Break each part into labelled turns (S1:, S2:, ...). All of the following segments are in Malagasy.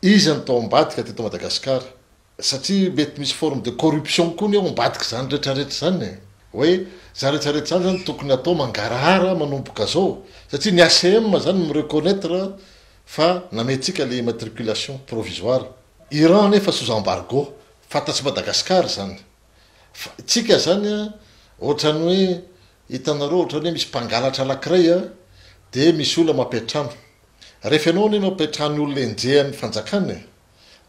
S1: Iza no tao ambadika teto Madagasikara? Satria mety misy forme de corruption koa ny ao ambadik'izany rehetrarehetra izany e! Hoe izany rehetrarehetra izany zany tokony atao mangarahara manomboka zao, satria ny ACM zany mi-reconnaitre fa nametrika le immatriculation provisoire. Iran anefa sous embargo, fantatr'i Madagasikara izany. Fa tsika zany an, ohatran'ny hoe hitanareo ohatran'ny hoe misy mpangalatra anakiray an, dia misy olona mampiantrano. Rehefa ianao anie mampiantrano olona enjehan'ny fanjakana e,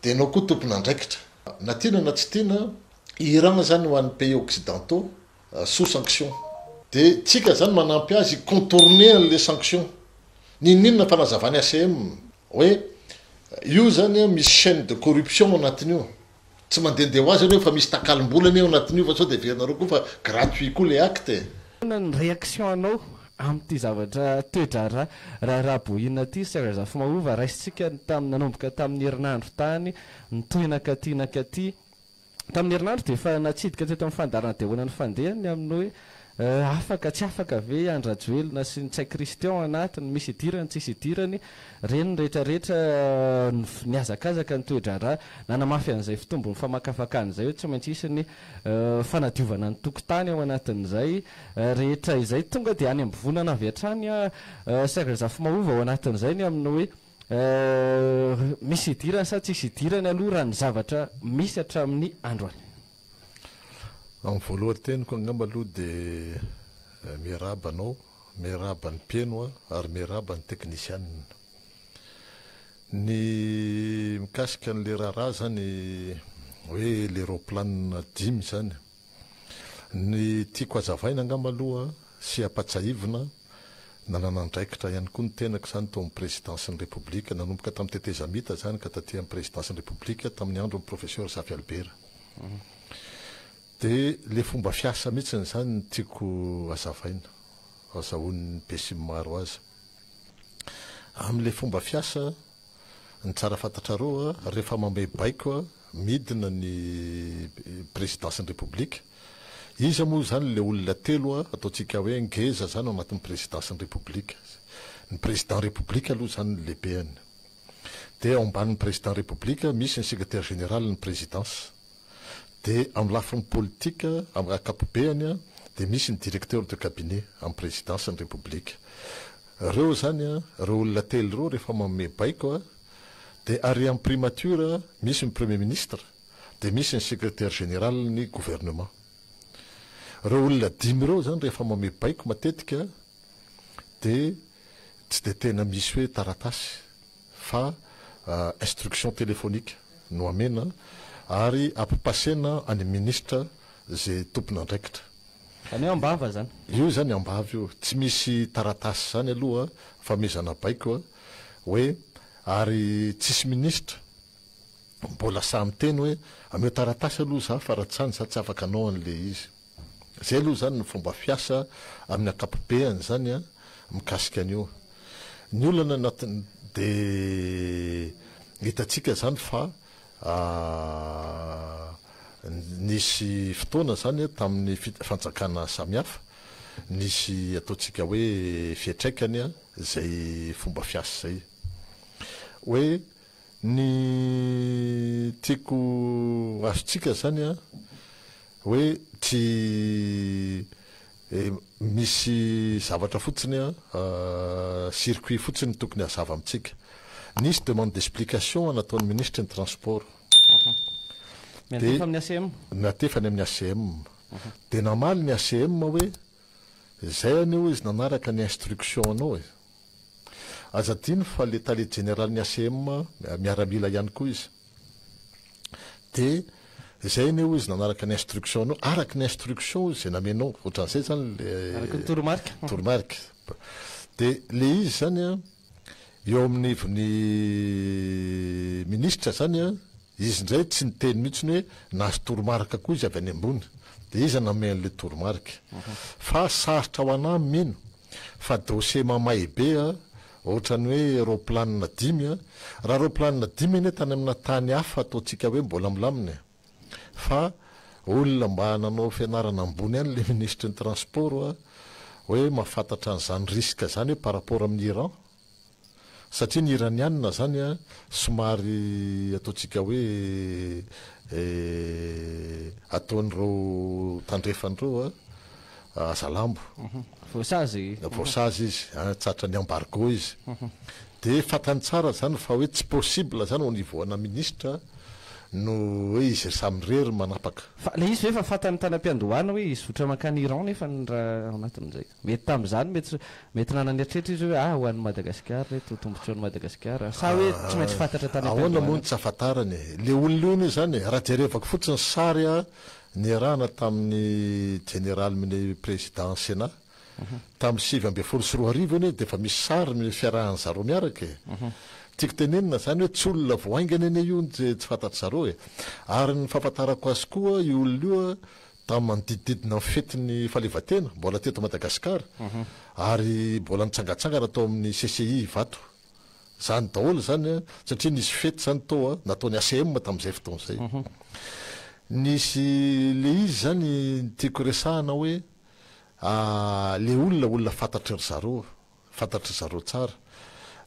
S1: dia ianao koa tompon'andraikitra. Na tiana na tsy tiana, Iran zany ho an'ny pays occidentaux sous sanction. Dia tsika zany manampy azy hi-contourner an'le sanction. N'inon'inona fanazavan'ny ACM hoe io zany misy chaine de corruption ao anatin'io. Tsy mandehandeha ho azy anie fa misy takalom-bola anie ao anatin'io fa sao dia heverinareo koa fa gratuit koa le acte e.
S2: Inona ny réaction anao amin'ity zavatra toe-draharaha raharaha Boina ity Serge Zafimahova raisintsika ny tamin'ny nanomboka tamin'ny herinandro tany nitohy nankaty nankaty tamin'ny herinandro dia efa natsidika teto amin'ny fandaharana dia ahoana ny fandehany ny amin'ny hoe afaka tsy afaka ve i Andry Rajoelina sy Ntsay Christian anatiny misy idirany tsisy idirany Reny rehetra rehetra nihazakazaka ny toe-draharaha, nanamafy an'izay fitombon'ny famakafakana izay hoe tsy maintsy hisy ny fanadiovana ny tokontany ao anatin'izay rehetra izay. Tonga dia any am-bovonana avy hatrany Serge Zafimahova ao anatin'izay ny amin'ny hoe misy idirany sa tsisy idirany aloha raha ny zavatra misy hatramin'ny androany.
S1: Amin'ny voalohan-teniko angamba aloha dia miarahaba anao Miarahaba ny mpihaino ary miarahaba ny teknisianina. Ny mikasika an'ilay raharaha izany hoe ilay raoplanina dimy izany, ny tiako hazavaina angamba aloha sy hampatsahivina, nanana andraikitra ihany koa ny tenako izany tao amin'ny Présidence-n'ny Repoblika, nanomboka tamin'ny tetezamita izany ka taty amin'ny Présidence-n'ny Repoblika tamin'ny andron'ny Professeur Zafy Albert. Dia le fomba fiasa mihitsiny izany no tiako hazavaina, azahoan'ny besinimaro azy. Amin'le fomba fiasa, ny tsara fantatrareo a, rehefa manome baiko midina ny présidence-n'ny République, iza moa izany le olona telo ataontsika hoe ngeza izany ao anatin'ny présidence-n'ny République? Ny président République aloha izany no lehibehany. Dia ao ambanin'ny président République misy ny secrétaire général-n'ny présidence. Dia amin'ny lafiny politika, amin'ny ankapobeany, dia misy ny directeur de cabinet amin'ny présidence ny Repoblika. Ireo izany, ireo olona telo ireo rehefa manome baiko, dia ary amin'ny primature misy ny premier ministre, dia misy ny secrétaire général ny gouvernement. Ireo olona dimy ireo izany rehefa manome baiko matetika dia tsy dia tena misy hoe taratasy. fa instruction téléphonique no amena ary ampipasena any ministra ze tompon'andraikitra.
S2: Zany hoe ambava zany?
S1: Io zany ambava io, tsy misy taratasy zany aloha famehezana baiko hoe ary tsisy ministra mbola sahy miteny hoe ameo taratasy aloha za fa raha tsy zany za tsy afaka anao an'le izy. Zay aloha zany ny fomba fiasa amin'ny ankapobeany zany an, mikasika an'io. Ny olana anatin'ny de hitantsika zany fa nisy fotoana zany tamin'ny fanjakana samihafa nisy ataontsika hoe fiantraikany zay fomba fiasa zay. Hoe Ny tiako azontsika zany an, hoe tsy misy zavatra fotsiny an, circuit fotsiny no tokony hazava amintsika. Nisy demande d'explication nataon'ny minisitry ny transport.
S2: Miantefa amin'ny ACM?
S1: Miantefa any amin'ny ACM. Dia namaly ny ACM hoe, izay anie hoy izy nanaraka ny instruction anao e. Aza adino fa le tale jeneralin'ny ACM miaramila ihany koa izy. De izay anie hoy izy nanaraka ny instruction anao, araka ny instruction hoy izy izay namenao, ohatran'izay zany le
S2: Araka ny toromarika.
S1: Toromarika. De le izy zany an, eo amin'ivon'ny minisitra zany an, izy indray tsy niteny mihitsy hoe nahazo toromarika koa izy avy any ambony. De iza nanome an'le toromarika. Fa sarotra ho anah mino Fa dossier mamay be a, ohatran'ny hoe raoplanina dimy a, raha raoplanina dimy anie tany amina tany hafa ataontsika hoe mbola milamina e, fa olona mba nanao fianarana ambony ihany le minisitry ny transport a, hoe mahafantatra an'izany risque zany hoe par rapport amin'i Iran. Satria ny Iranianina zany a somary ataontsika hoe ataon'ireo tandrefana ireo a hazalambo.
S2: Voasazy.
S1: Voasazy izy, tratran'ny embargo izy. Dia fantany tsara zany fa hoe tsy possible zany au niveau ana ministra no hoe izy samirery manapaka.
S2: Fa ilay izy ve efa fantany tany am-piandohana hoe hizotra mankany Iran nefa ny raha ao anatin'izay? Mety tamin'izany mety mety nanana eritreritra izy hoe ah ho an'i Madagasikara ireto, tombontsoan'i Madagasikara. Sa hoe tsy maintsy fantatra tany
S1: Ahoana moa
S2: am-piandohana?
S1: no tsy ahafantarany e? Le olona io anie zany e, raha jerevako fotsiny sary a niarahana tamin'ny jeneraly mine président Sénat tamin'ny 2019 anie dia efa misy sary ny fiarahan'ny zareo miaraka e. Tiako tenenina zany hoe tsy olona vao haingana anie io no tsy fantatry zareo e. Ary ny fahafantarako azy koa io olona io a tamin'ny manodidididina ny fetin'ny fahaleovantena, mbola teto Madagasikara, ary mbola nitsangantsangana tao amin'ny CCI Ivato. Izany daholo izany an, satria nisy fety izany tao an, nataon'ny ACM tamin'izay fotoana izay. Nisy, ilay izy izany ny tiako resahana hoe, ilay olona, olona fantatry ry zareo. Fantatry zareo tsara.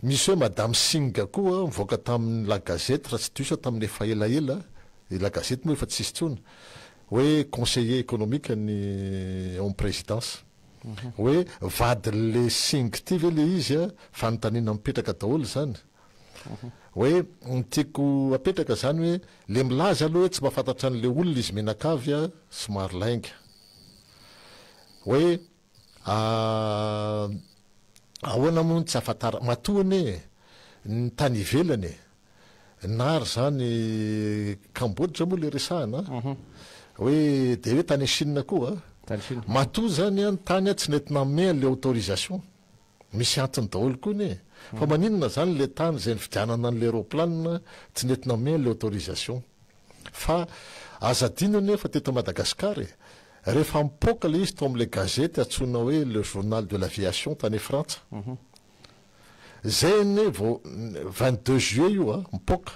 S1: Misy hoe Madame Singh koa nivoaka tamin'ny La Gazette raha tsy diso aho tamin'ny efa elaela, i La Gazette moa efa tsisy intsony, hoe conseiller économique ny ao amin'ny présidence. Hoe vadin'le Singh ity ve le izy a? Fanontaniana mipetraka daholo izany. Hoe ny tiako apetraka izany hoe le milaza aloha hoe tsy mahafantatra an'le olona izy mianakavy a, somary lainga. Hoe Ahh ahoana moa no tsy ahafantarana, matoa anie ny tany ivelany e, na ary zany Cambodge moa le resahana an, hoe de hoe tany Chine koa, matoa zany an ny tany tsy nety nanome an'le autorisation, misy antony daholo koa anie e, fa maninona zany le tany zay nividianana an'le aeroplanina tsy nety nanome an'le autorisation, fa aza adino anie fa teto Madagascar e, Rehefa mipoaka ilay izy tao amin'ilay gazety antsoina hoe Le Journal de l'Aviation tany Frantsa. Izay anie vao 22 juillet io a, mipoaka.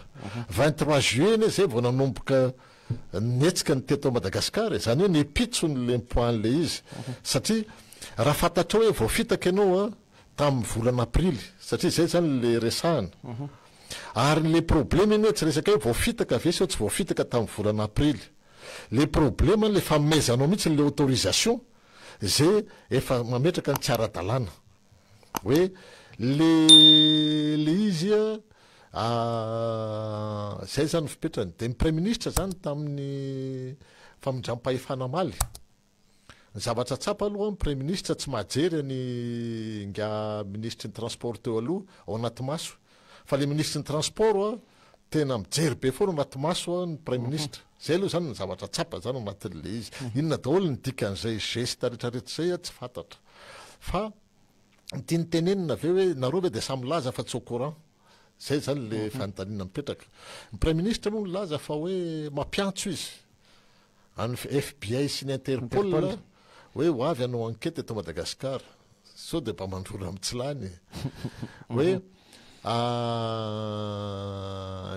S1: 23 juillet anie izay vao nanomboka nihetsika ny teto Madagasikara e. Izany hoe nipitso ny lempoan'ilay izy. Satria raha fantatrao hoe voafitaka ianao a, tamin'ny volana aprily, satria izay izany ilay resahana. Ary ilay problema anie tsy resaka hoe voafitaka ve sa tsy voafitaka tamin'ny volana aprily. Le problema le fanomezanao mihitsy le autorisation ze efa mametraka ny tsy ara-dalàna. Hoe le le izy a zay zany ny fipetrany. De ny praiminisitra zany tamin'ny famindram-pahefana omaly, ny zavatra tsapa aloha ny praiminisitra tsy mahajery an'i ingahy minisitry ny transport teo aloha ao anaty maso. Fa le minisitry ny transport a tena mijery be foana anaty maso ny praiminisitra. Zay aloha zany ny zavatra tsapa zany ao anatin'le izy. Inona daholo ny dikan'izay geste retraretra zay tsy fantatra. Fa ny tiany tenenina ve hoe nareo ve dia samy milaza fa tsy au courant? Zay zany le fanontaniana mipetraka. Ny praiminisitra moa milaza fa hoe mampiantso izy an'ny FBI sy ny Interpol hoe ho avy hanao enquête eto Madagascar. Sao dia mba mandrora mitsilany e. Hoe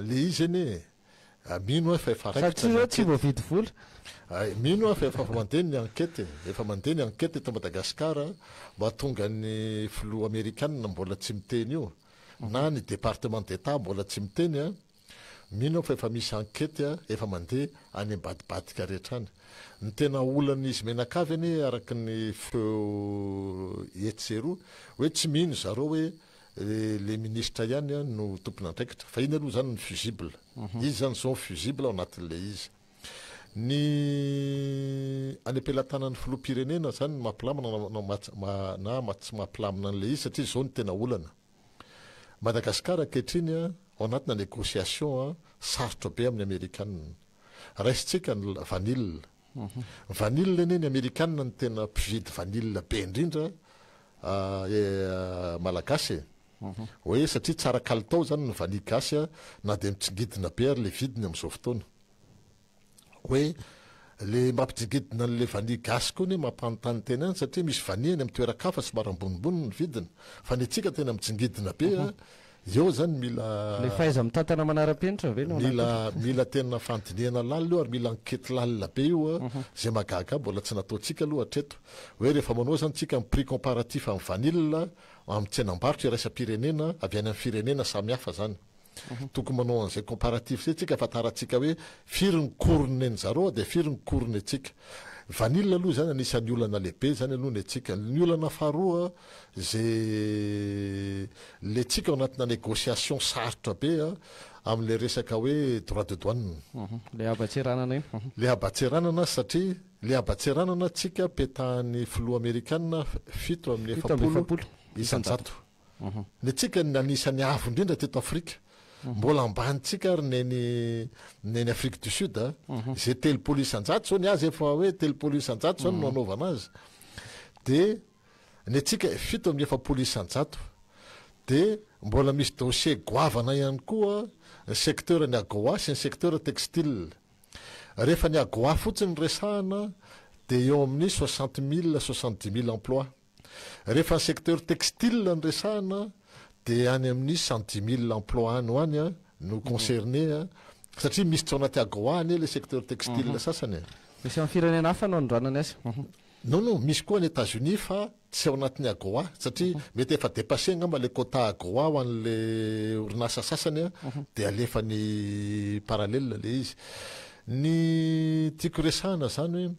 S1: le izy anie mino aho fa efa raikitra
S2: ny enquête. Tsy voavidy vola.
S1: Mino aho fa efa mandeha ny enquête e. Efa mandeha ny enquête eto Madagascar mba hahatonga ny filoha amerikana mbola tsy miteny io na ny département d'Etat mbola tsy miteny an. Mino aho fa efa misy enquête efa mandeha any ambadibadika rehetra any. Ny tena olan'izy mianakavy anie araka ny feo etsy sy eroa hoe tsy mino zareo hoe le ministra ihany no tompon'andraikitra fa iny aloha zany ny fusible. Izy zany zao fusible ao anatin'ilay izy. Ny any am-pelatanan'ny filoham-pirenena zany no mampilamina na tsy mampilamina an'ilay izy satria zao no tena olana. Madagascar ankehitriny ao anatina négociation sarotra be amin'ny amerikana. Raisintsika ny vanille. Vanille anie ny amerikana no tena mpividy vanille be indrindra malagasy e. Hoe satria tsara kalitao zany ny vanille gasy na dia mitsingidina be ary le vidiny amin'izao fotoana. Hoe le mampijigidina an'le vanille gasy koa anie mampanontany tena ihany satria misy vanille any amin'ny toeran-kafa somary ambonimbony ny vidiny fa ny antsika tena mijingidina be a. Eo zany mila.
S2: Le fahaiza-mitantana manara-penitra ve no
S1: Mila mila tena fandinihana lalina io ary mila enquete lalina be io a, zay mahagaga ahy mbola tsy nataontsika aloha hatreto. Hoe rehefa manao zany tsika ny prix comparatif amin'ny vanille amin'ny tsenam-barotra iraisam-pirenena avy any amin'ny firenena samihafa zany. Tokony manao an'izay comparatif zay tsika ahafantarantsika hoe firy ny cours ny zareo dia firy ny cours ny antsika. Vanille aloha zany anisan'ny olana lehibe zany aloha ny antsika. Ny olana faharoa ze le tsika ao anatina négociation sarotra be amin'le resaka hoe droit de douane.
S2: Le haban-tseranana iny.
S1: Le haban-tseranana satria le haban-tseranana tsika petahan'ny filoha amerikana 47 isan-jato. Ny antsika ny anisan'ny avo indrindra teto Afrika. Mbola ambanintsika ary ny any ny any Afrique du Sud a. Izay 30% izao ny azy efa hoe 30% izao no anaovana azy. Dia ny antsika 47%. Dia mbola misy dossier goavana ihany koa ny secteur ny AGOA sy ny secteur textile. Rehefa ny AGOA fotsiny no resahana dia eo amin'ny 60 000, 70 000 emplois. Rehefa ny secteur textile no resahana dia any amin'ny 110 000 emplois any ho any no concerné satria misy tsy ao anaty AGOA anie ilay secteur textile sasany e.
S2: Misy amin'ny firenena hafa no anondranany azy.
S1: Non non, misy koa any Etats-Unis fa tsy ao anatin'ny AGOA satria mety efa dépassé angamba ilay quota AGOA ho an'ilay orinasa sasany dia alefany parallèle ilay izy. Ny tiako resahana izany hoe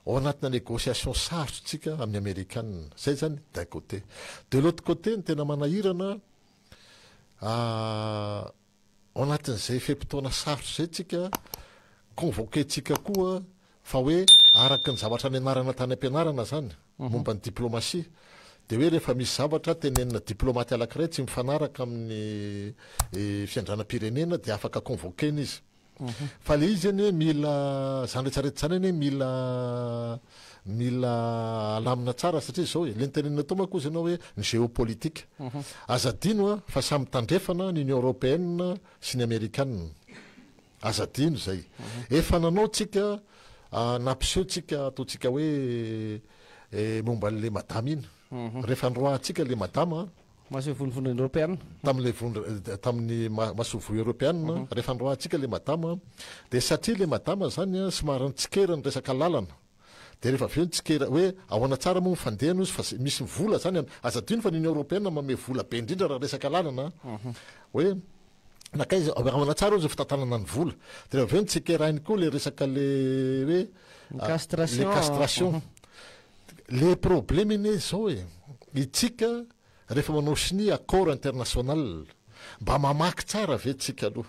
S1: Ao anatina négociation sarotra tsika amin'ny amerikana. Zay zany d'un côté. De l'autre côté ny tena manahirana ao anatin'izay fe-potoana sarotra izay tsika convoquer-tsika koa fa hoe araka ny zavatra nianarana tany am-pianarana zany momba ny diplomatie dia hoe rehefa misy zavatra tenenina diplomaty anankiray tsy mifanaraka amin'ny fiandranam-pirenena dia afaka convoquer-na izy. Fa le izy anie mila zany retraretra zany anie mila mila alamina tsara satria zao e, le nitenenina teo manko ozy ianao hoe ny géopolitique. Aza adino a fa samy tandrefana ny Union Européenne sy ny Amerikana. Aza adino zay. Efa nanao tsika nampiseho tsika ataontsika hoe momba an'le madama iny. Rehefa noroahantsika le madama.
S2: Masoivohon'ny Vondrona Eoropeana.
S1: Tamin'ilay vondrona, tamin'ny masoivoho eoropeana, rehefa noroahantsika ilay madama, dia satria ilay madama izany somary nitsikera ny resaka lalana, dia rehefa avy eo nitsikera hoe ahoana tsara moa ny fandehany hozy fa misy vola izany any, aza adino fa ny Union Européenne manome vola be indrindra raha resaka lalana an, hoe nankaiza, ahoana tsara hozy ny fitantanana ny vola, dia rehefa avy eo nitsikerainy koa ilay resaka ilay hoe
S2: Ny castration.
S1: Le castration. Le problème anie zao e, itsika rehefa manao sonia accord international, mba mamaky tsara ve tsika aloha?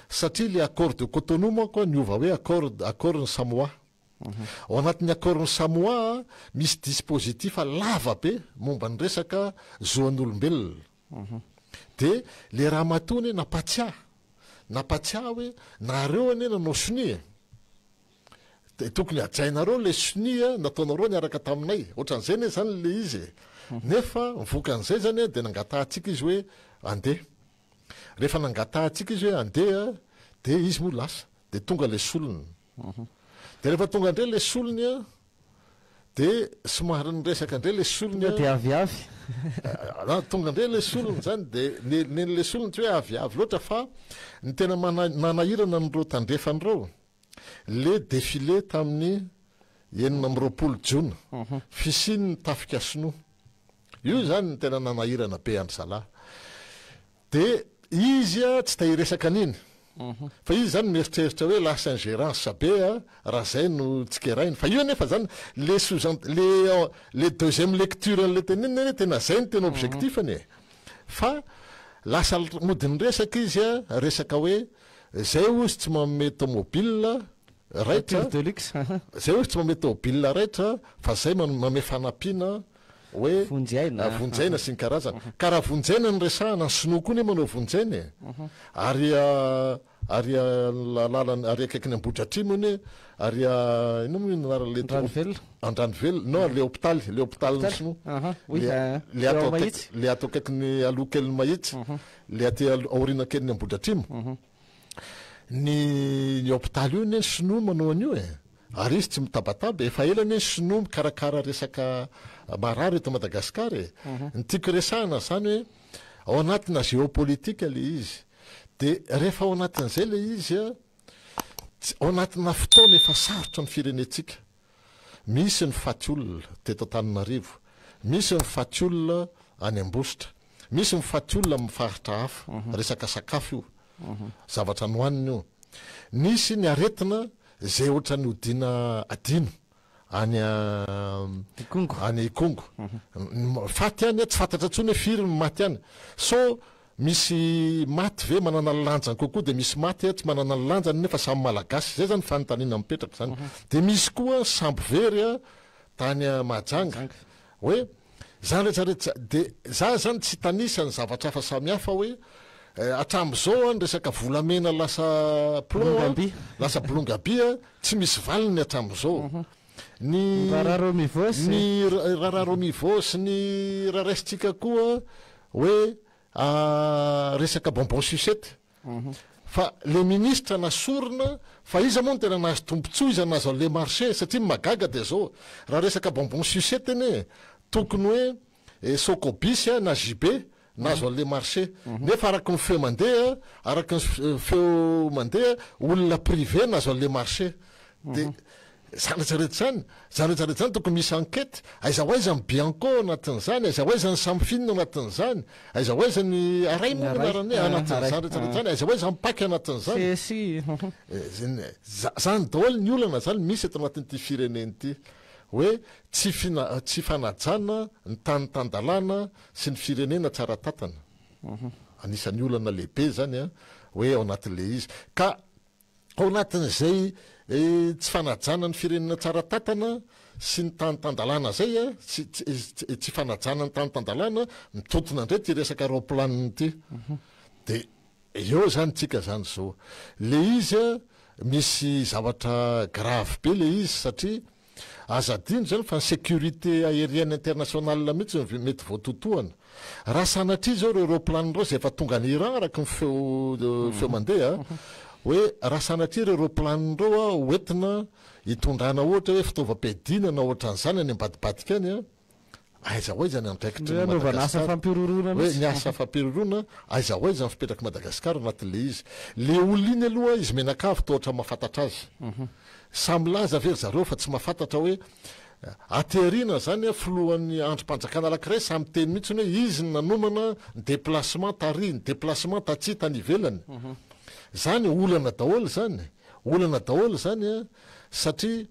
S1: Satria le accord de Cotonou manko niova hoe accord accord ny Samoa. Ao anatin'ny accord ny Samoa misy dispositif lava be momba ny resaka zo an'olombelona. De le ramatoa anie nampatsiahy, nampatsiahy hoe nareo anie nanao sonia e. Dia tokony hajainareo ilay sonia nataonareo niaraka taminay. Ohatran'izay anie izany ilay izy e. Nefa ny vokan'izay izany dia nangatahantsika izy hoe andeha. Rehefa nangatahantsika izy hoe andeha dia izy moa lasa. Dia tonga ilay solony. Dia rehefa tonga indray ilay solony dia somary niresaka indray ilay solony.
S2: Tonga dia aviavy.
S1: Tonga indray ilay solony izany dia nen'ilay solony tsy hoe aviavy loatra fa ny tena nanahirana an'ireo tandrefana ireo Le défilé tamin'ny 26 jona, fisian'ny tafika sinoa. Io izany no tena nanahirana be an-dry zalahy. Dia izy tsy te hiresaka an'iny. Fa izy izany mieritreritra hoe lasa ingérence be raha izay no tsikerainy. Fa io anefa izany, le sous le le deuxième lecture an'ilay teneniny anie tena izay no tena objectif-ny e. Fa lasa mody niresaka izy resaka hoe Zay ozy tsy manome tomobile raitra,
S2: Voiture de luxe.
S1: zay ozy tsy manome tomobile raitra fa zay manome fanampiana hoe
S2: Vonjy aina.
S1: vonjy aina sy ny karazany. Ka raha vonjy aina no resahana, ny sinoa koa anie manao vonjy aina e. Ary ary lalana ary akaikin'ny Ambohidratrimo anie, ary inona moa iny anaran'ilay
S2: Andranovelona.
S1: Andranovelona, non le hopitaly, le hopitalin'ny sinoa.
S2: Aha, oui,
S1: Le le
S2: eo
S1: ato akaiky,
S2: Mahitsy.
S1: le ato akaikin'ny aloha kelin'i Mahitsy. Le aty aoriana kelin'ny Ambohidratrimo. Ny ny hopitaly io anie ny sinoa manao an'io e. Ary izy tsy mitabataba e. Efa ela anie ny sinoa mikarakara resaka marary eto Madagasikara e. Ny tiako resahana izany hoe Ao anatina géopolitique le izy. De rehefa ao anatin'izay le izy a, tsy, ao anatina fotoana efa sarotra ny firenentsika. Misy ny faty olona teto Antananarivo, misy ny faty olona any Ambositra, misy ny faty olona amin'ny faritra hafa, resaka sakafo io, zavatra nohanina io. Nisy ny aretina izay ohatran'ny hodiana adino any
S2: Ikongo.
S1: Any Ikongo. Faty any, tsy fantatra intsony hoe firy ny maty any. Sao misy maty ve manana ny lanjany kokoa dia misy maty tsy manana ny lanjany nefa samy Malagasy. Izay izany fanontaniana mipetraka izany. Dia misy koa sambo very tany Mahajanga. Hoe izany rehetra rehetra dia za izany tsy hitanisa ny zavatra hafa samihafa hoe hatramin'izao ny resaka volamena lasa plomb lasa bolongam-by tsy misy valiny hatramin'izao. Ny
S2: raharaha Romivos.
S1: Ny raharaha Romivos, ny raha raisintsika koa hoe resaka bonbon sucette. Fa le ministra nasorina fa iza moa no tena nahazo tombotsoa, iza nahazo an'le marché satria ny mahagaga dia zao, raha resaka bonbon sucette anie tokony hoe Socobis na JB nahazo an'le marché nefa araky ny feo mandeha, araky ny feo mandeha olona privé nahazo an'le marché de zany rehetra rehetra zany, zany rehetra rehetra zany tokony misy enquête, aiza ho aiza ny Bianco ao anatin'izany, aiza ho aiza ny Samifin ao anatin'izany, aiza ho aiza ny Aray moa ny anarany ao anatin'izany rehetra rehetra zany, aiza ho aiza ny Pac anatin'izany.
S2: CSI.
S1: Zany daholo ny olana zany misy eto anatin'ity firenena ity, hoe tsy fina- tsy fanajana ny tany tan-dalàna sy ny firenena tsara tantana. Anisan'ny olana lehibe zany an, hoe ao anatin'ilay izy. Ka Ao anatin'izay tsy fanajana ny firenena tsara tantana sy ny tany tan-dalàna izay, tsy fanajana ny tany tan-dalàna, mitontona indray ity resaka raoplanina ity. Dia eo izany tsika izany izao. Ilay izy misy zavatra grave be ilay izy satria Aza adino izany fa ny sécurité aérienne internationale mihitsy no mety voatotohana. Raha sanatria izao ireo roaplanina ireo izay efa tonga any Iran araka ny feo feo mandeha hoe raha sanatria ireo roaplanina ireo ho entina hitondrana ohatra hoe fitaovam-piadiana na ohatran'izany any ambadibadika any Aiza ho aiza ny andraikitry ny
S2: Anaovana asa
S1: Madagasikara?
S2: fampihorohoroana
S1: Hoe
S2: mihitsy.
S1: ny asa fampihorohoroana, aiza ho aiza ny fipetrak'i Madagasikara anatin'ilay izy? Le olona iny aloha izy mianakavy toa ohatran'ny mahafantatra azy. Samy milaza ve ry zareo fa tsy mahafantatra hoe aty aoriana zany filohan'ny andrim-panjakana anankiray samy miteny mihitsy hoe izy no nanomana ny déplacement tary, ny déplacement tatsy tany ivelany. Zany olana daholo zany, olana daholo zany satria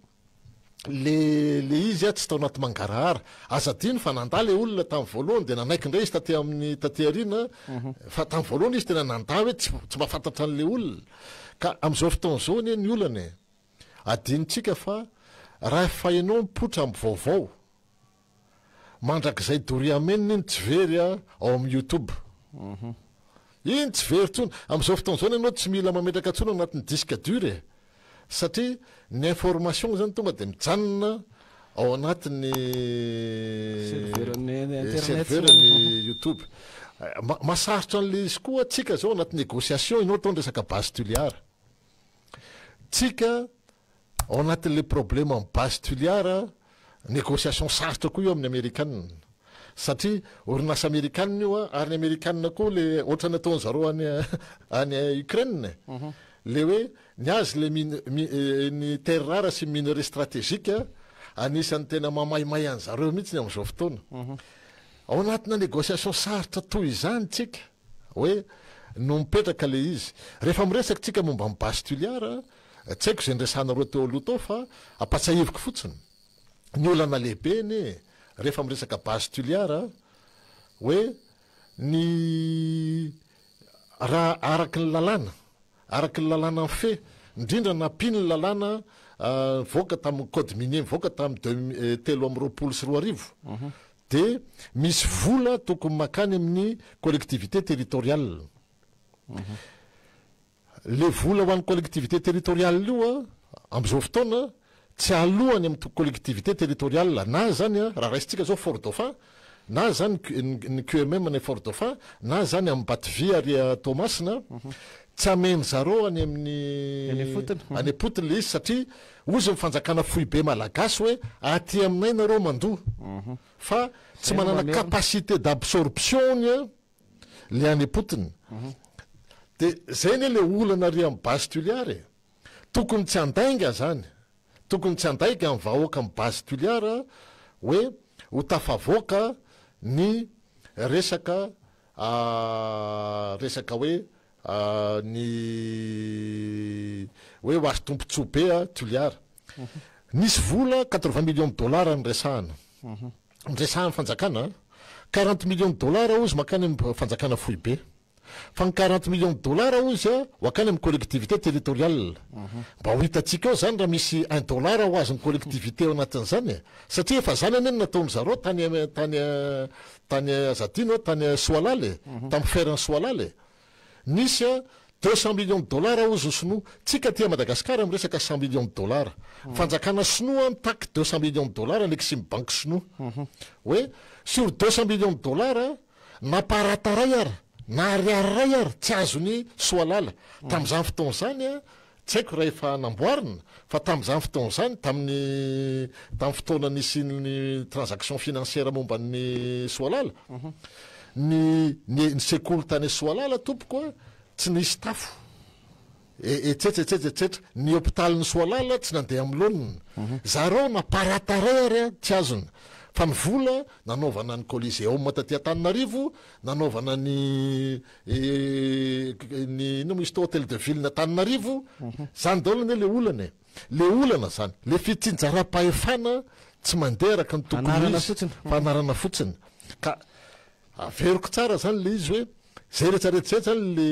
S1: Le le izy a tsy tao anaty mangarahara. Aza adino fa nandà le olona tamin'ny voalohany dia nanaiky indray izy taty amin'ny taty aoriana fa tamin'ny voalohany izy tena nandà hoe tsy tsy mahafantatra an'le olona. Ka amin'izao fotoana izao anie ny olana e. Adinontsika fa rahefa ianao mipoitra amin'ny vaovao Mandrakizay doria amen iny tsy very a ao amin'ny youtube. Iny tsy very intsony. Amin'izao fotoana izao ianao tsy mila mametraka intsony ao anatin'ny disque dur e. Satria ny information zany tonga dia mijanona ao anatin'ny
S2: Serveur-n'ny internet.
S1: serveur-n'ny youtube. Mahasarotra an'ilay izy koa tsika zao anaty négociation ianao atao ny resaka base Tuliar. Tsika Ao anatin'ilay problème amin'ny base Tuliar, négociation sarotra koa io amin'ny amerikana. Satria orinasa amerikana io ary ny amerikana koa le ohatran'ny ataon zareo any any Ukraine e. Le hoe ny azy le mine ny terre rare sy minerais stratégique anisan'ny tena mamaimay an'zareo mihitsy amin'izao fotoana. Ao anatina négociation sarotra toy izany tsika. Hoe no mipetraka le izy. Rehefa miresaka tsika momba ny base Tuliar, tsy haiko izay niresahanareo teo aloha tao fa ampatsahiviko fotsiny. Ny olana lehibe anie rehefa miresaka base Tuliar hoe ny raha araky ny lalàna, araky ny lalàna mifehy, indrindra nampiany ny lalàna nivoaka tamin'ny code minier nivoaka tamin'ny deux 2023, Dia misy vola tokony makany amin'ny collectivité territoriale. Le vola ho an'ny collectivité territoriale io a, amin'izao fotoana tsy aloa any amin'ny collectivité territoriale na zany a, raha raisintsika zao Fort Dauphin, na zany ny QMM any Fort Dauphin, na zany Ambatovy ary Toamasina, tsy ameny zareo any amin'ny
S2: Any ifotony.
S1: any am-potony le izy satria Hozy ny fanjakana foibe malagasy hoe aty aminay nareo mandoa fa tsy manana capacité d'absorption ny Le any am-potony. De zay anie le olana ary amin'ny Base Toliara e. Tokony tsy handainga zany. Tokony tsy handaiga ny vahoaka amin'ny Base Toliara hoe ho tafavoaka ny resaka resaka hoe ny hoe ho azo tombontsoa be Toliara. Nisy vola 80 millions de dollars niresahana. Niresahan'ny fanjakana, 40 millions de dollars hozy mankany amin'ny fanjakana foibe. Fa ny 40 millions de dollars hozy ho akany amin'ny collectivité territoriale. Mba ho hitantsika eo zany raha misy un dollar ho azon'ny collectivité ao anatin'izany e. Satria efa zany anie no nataon'ny zareo tany tany tany aza adino tany Soalala e, tamin'ny fer an'i Soalala e. Nisy 200 millions de dollars hozy ny sinoa. Tsika aty Madagascar miresaka 100 millions de dollars. Fanjakana sinoa mitaky 200 millions de dollars ny Exim Bank sinoa. Hoe sur 200 millions de dollars na parataray ary na ariary iray ary tsy azony Soalala. Tamin'izany fotoana izany tsy haiko raha efa namboarina fa tamin'izany fotoana izany tamin'ny tamin'ny fotoana nisian'ny transaction financière momba ny Soalala ny ny sekoly tany Soalala tompoko tsy nisy tafo etsetra etsetra etsetra ny hôpitalin'ny Soalala tsy nandeha amin'ny laoniny. Zareo na parataray ary tsy azony fa ny vola nanaovana ny Coliseum taty Antananarivo, nanaovana ny ny inona moa izy teo hôtel de ville Antananarivo, zany daholo anie le olana e. Le olana zany, le fitsinjaram-pahefana tsy mandeha araka ny tokony ho izy fa anarana fotsiny. Ka averiko tsara zany le izy hoe zay rehetra rehetra zay zany le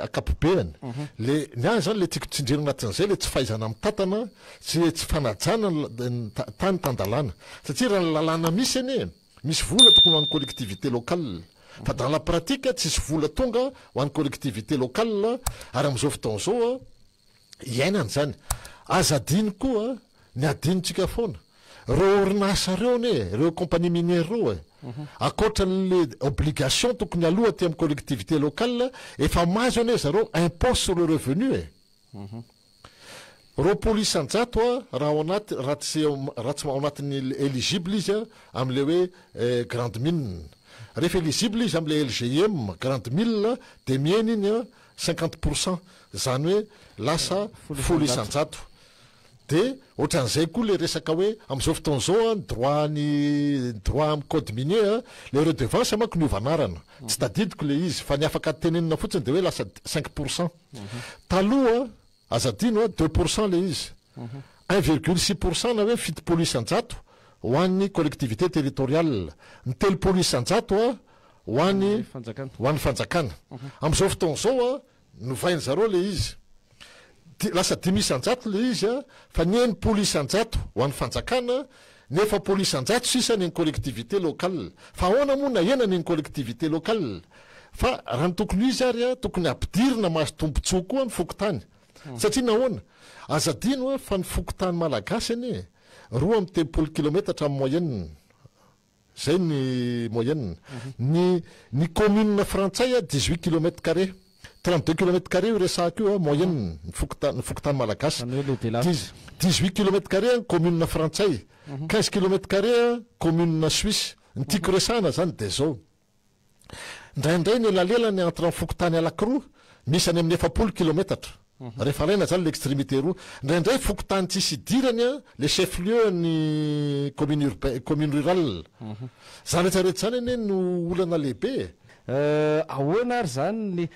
S1: ankapobeany. Le ny ahy zany le tiako tsindriana anatin'izay le tsy fahaizana mitantana sy tsy fanajana ny tany tan-dalàna. Satria raha ny lalàna misy anie, misy vola tokony ho an'ny collectivité locale. Fa dans la pratique tsisy vola tonga ho an'ny collectivité locale ary amin'izao fotoana izao iainana izany. Aza adino koa ny adinontsika foana. Ireo orinasa ireo anie, ireo compagnie minière ireo e, ankoatra an'le obligation tokony aloa aty amin'ny collectivité locale, efa mahazo anie zareo impôt sur le revenu e. 20 isan-jato raha ao anaty, raha tsy raha tsy ao anatin'ny éligible izy amin'le hoe grande mine. Rehefa éligible izy amin'le LGIM grande mine dia mihena iny 50%, izany hoe lasa 10 isan-jato. Dia ohatran'izay koa le resaka hoe amin'izao fotoana izao ny droit ny droit amin'ny code minier, le redevance manko niova anarana, tsy tadidiko le izy fa ny afaka tenenina fotsiny dia hoe lasa 5%. Taloha, aza adino, 2% le izy, 1,6% na hoe 70 isan-jato ho an'ny collectivité territoriale, ny 30 isan-jato ho an'ny ho an'ny fanjakana. Amin'izao fotoana izao novainy zareo le izy, lasa 5 isan-jato le izy fa ny 60 isan-jato ho an'ny fanjakana, ny 40 isan-jato sisa ny an'ny collectivité locale. Fa ahoana moa nahena ny an'ny collectivité locale? Fa raha ny tokony ho izy ary tokony ampidirina mahazo tombontsoa koa ny fokontany. Satria nahoana? Aza adino fa ny fokontany malagasy anie 32 kilometatra amin'ny moyenne. Zay ny moyenne. Ny ny commune frantsay 18 kilomètre carré. 32 kilomètre carré io resahako io moyenne ny fokontany ny fokontany malagasy.
S2: Zany hoe le de lavitra.
S1: 18 kilomètre carré ny commune frantsay, 15 kilomètre carré commune suisse. Ny tiako resahana zany dia zao. Indraindray ny elalelany entre ny fokontany anankiroa misy any amin'ny 40 kilometatra. Rehefa alaina zany l'extrémité roa. Indraindray fokontany tsisy idirany le chef lieu ny commune urbaine, commune rurale. Zany rehetra rehetra zany anie no olana lehibe e.
S2: Ahoana ary zany ny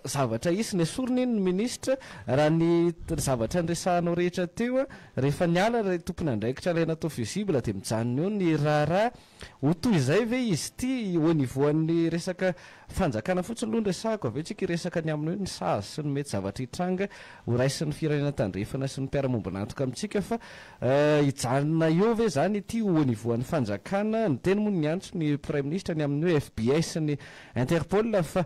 S2: zavatra hisy? Nesorina iny ny minisitra raha ny zavatra niresahanao rehetra teo, rehefa niala ilay tompon'andraikitra ilay natao fusible dia mijanona eo ny raharaha. Ho toy izay ve izy ity au niveau an'ny resaka fanjakana fotsiny aloha no resahako, avy eo tsika hiresaka ny amin'ny hoe ny sazy sy ny mety zavatra hitranga ho raisin'ny firenena tandrefana sy ny mpiara-mombon'antoka amintsika fa hijanona eo ve izany ity au niveau an'ny fanjakana, niteny moa niantso ny praiminisitra ny amin'ny hoe FBI sy ny Interpol fa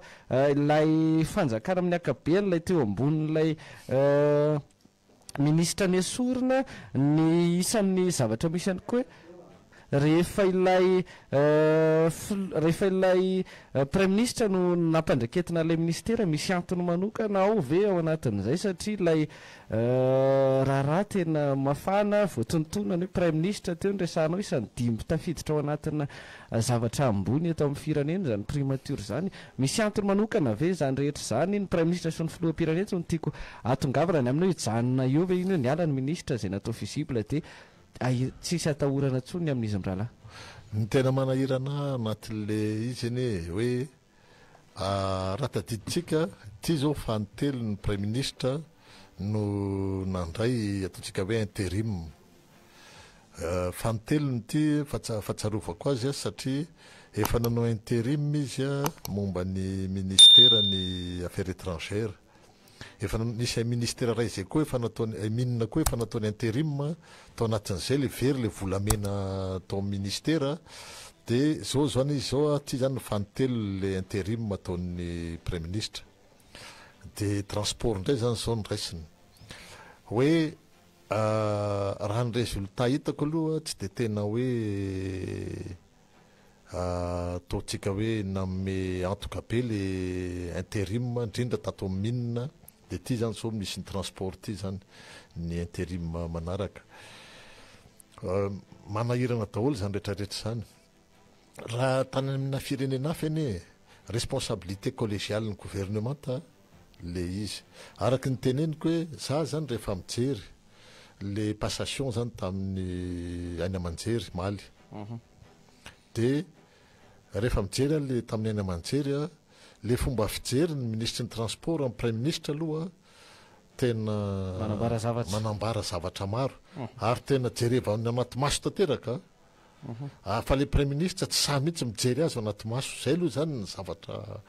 S2: ilay fanjakana amin'ny ankapobeny ilay teo ambonin'ilay minisitra nesorina, ny isan'ny zavatra misy ihany koa hoe. Rehefa ilay rehefa ilay Praiminisitra no nampandraiketina ilay minisitera, misy antony manokana ao ve ao anatin'izay satria ilay raharaha tena mafana voatontonona ny hoe Praiminisitra teo no resahanao, isan'ny dimby tafiditra ao anatina zavatra ambony eto amin'ny firenena izany primature izany. Misy antony manokana ve izany rehetra izany? Ny Praiminisitra sy ny Filoham-pirenena no tiako hahatongavana ny amin'ny hoe hijanona eo ve iny hoe niala ny minisitra izay natao fusible dia Ay, tsisy atahorana tsony ny amin'izy mirahalahy.
S1: Ny tena manahirana ahy anatin'le izy anie hoe raha tadidintsika, ity zao fanintelony ny praiminisitra no nandray ataontsika hoe interim. Fanintelony ity fahatsarovako azy satria efa nanao interim izy momba ny ministeran'ny affaires étrangères. Efa nisy ministera iray izay koa efa nataony, mine koa efa nataony interim tao anatin'izay le very le volamena tao amin'ny ministera de zao zany izy zao ty zany ny fanintelony le interim ataon'ny praiminisitra de transport indray zany zao no raisiny hoe raha ny résultat hitako aloha tsy de tena hoe Ataontsika hoe nanome antoka be le interim indrindra tato amin'ny mine dia ity zany zao misy ny transport ity zany ny interim manaraka. Manahirana daholo izany rehetra rehetra izany. Raha tany amina firenena hafa anie responsabilité collégiale ny gouvernemanta le izy. Araka ny teneniko hoe za zany rehefa mijery le passation zany tamin'ny haino aman-jery maly Dia rehefa mijery aho le tamin'ny haino aman-jery a, le fomba fijery ny minisitry ny transport amin'ny praiminisitra aloha tena
S2: Manambara zavatra.
S1: manambara zavatra maro ary tena jereva any anaty maso tanteraka a, fa le praiminisitra tsy sahy mihitsy mijery azy ao anaty maso, zay aloha zany ny zavatra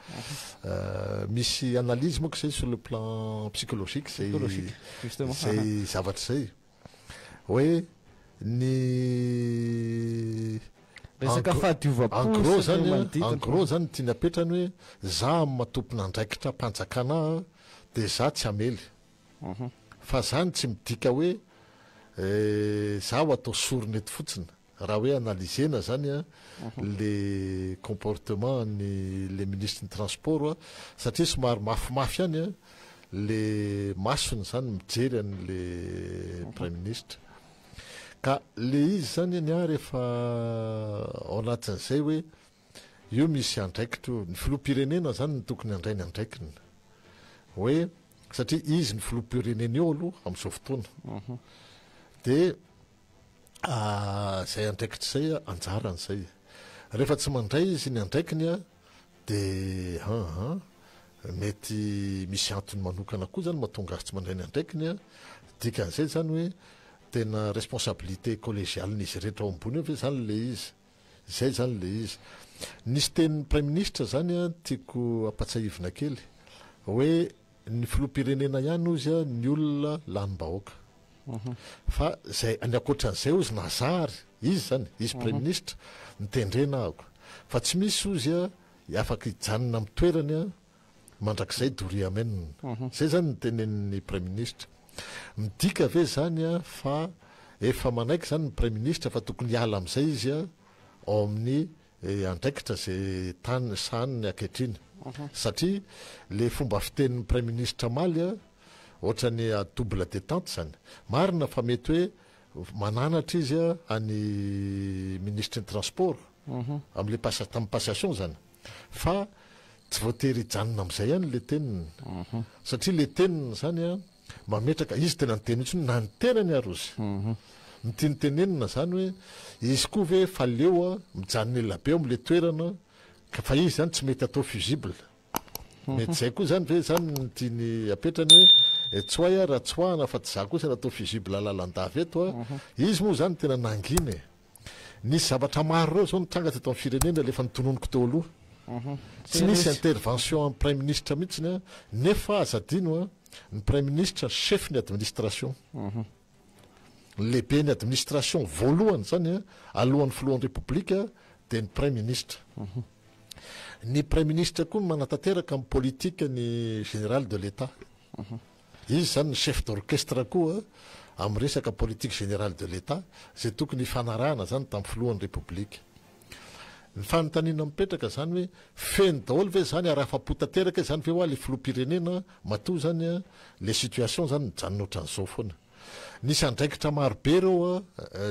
S1: misy analyse manko zay sur le plan psychologique zay
S2: Psychologique, justement.
S1: zay zavatra zay. Hoe ny
S2: Resaka fahadiovam-po
S1: en gros
S2: sy ny
S1: zany,
S2: manodidina.
S1: en gros zany ny tiany apetrany hoe za amin'ny maha tompon'andraikitra mpanjakana ahy dia za tsy hamely. Fa zany tsy midika hoe za ho atao sorona eto fotsiny. Raha hoe analyser-na zany an le comportement an'ny le minisitry ny transport an, satria somary mafimafy ihany an le masony zany mijery an'le praiminisitra. Ka le izy zany ny ahy rehefa ao anatin'izay hoe io misy andraikitra io, ny filoham-pirenena zany no tokony handray ny andraikiny. Hoe satria izy no filoham-pirenena eo aloha amin'izao fotoana. Dia Izay andraikitra izay anjarany izay. Rehefa tsy mandray izy ny andraikiny dia an mety misy antony manokana koa izany mahatonga azy tsy mandray ny andraikiny. Dikan'izay izany hoe tena responsabilité collégiale-n'izy rehetra ao ambony eo ve izany ilay izy? Izay izany ilay izy. Nisy tenin'ny Praiminisitra izany tiako hampatsiahivina kely hoe ny filoham-pirenena ihany hozy ny olona lanim-bahoaka. Fa izay ny ankoatran'izay hozy na za ary, izy izany, izy Praiminisitra, notendrena ahako. Fa tsy misy hozy afaka hijanona amin'ny toerany mandrakizay doria amen. Izay izany no tenenin'ny Praiminisitra. Midika ve izany fa efa manaiky izany ny Praiminisitra fa tokony hiala amin'izay izy ao amin'ny andraikitra izay tany sahaniny ankehitriny? Satria le fomba fitenin'ny Praiminisitra omaly ohatran'ny à double détente izany. Marina fa mety hoe mananatra izy any Minisitry ny Transport amin'ilay tamin'ny passation izany. Fa tsy voatery hijanona amin'izay ihany ilay teniny. Satria ilay teniny izany an, mametraka, izy tena niteny mihitsy hoe na ny tenany ary ozy. Ny tiany tenenina izany hoe izy koa ve efa leo an, mijanona ela be ao amin'ilay toerana, ka fa izy izany tsy mety atao fusible. Mety izay koa izany ve izany no tiany apetrany hoe tsoahy aho raha tsoahana fa tsy izaho kosa no atao fusible lalandava eto an. Izy moa izany tena nangina e. Nisy zavatra maro ireo zao nitranga teto amin'ny firenena le efa notononiko teo aloha. Tsy nisy intervention an'ny praiminisitra mihitsiny an, nefa aza adino an, ny praiminisitra chef ny administration. Ny lehiben'ny administration voalohany zany an, alohan'ny filohan'ny repoblika dia ny praiminisitra. Ny praiminisitra koa no manatanteraka ny politique ny général de l'Etat. Izy zany ny chef d'orchestre koa. amin'ny resaka politique générale de l'Etat izay tokony hifanarahana izany tamin'ny filohan'ny Repoblika. Ny fanontaniana mipetraka izany hoe feno daholo ve izany ary afa-po tanteraka izany ve hoa ilay filoham-pirenena matoa izany ilay situation izany mijanona ohatran'izao foana. Nisy andraikitra maro be ireo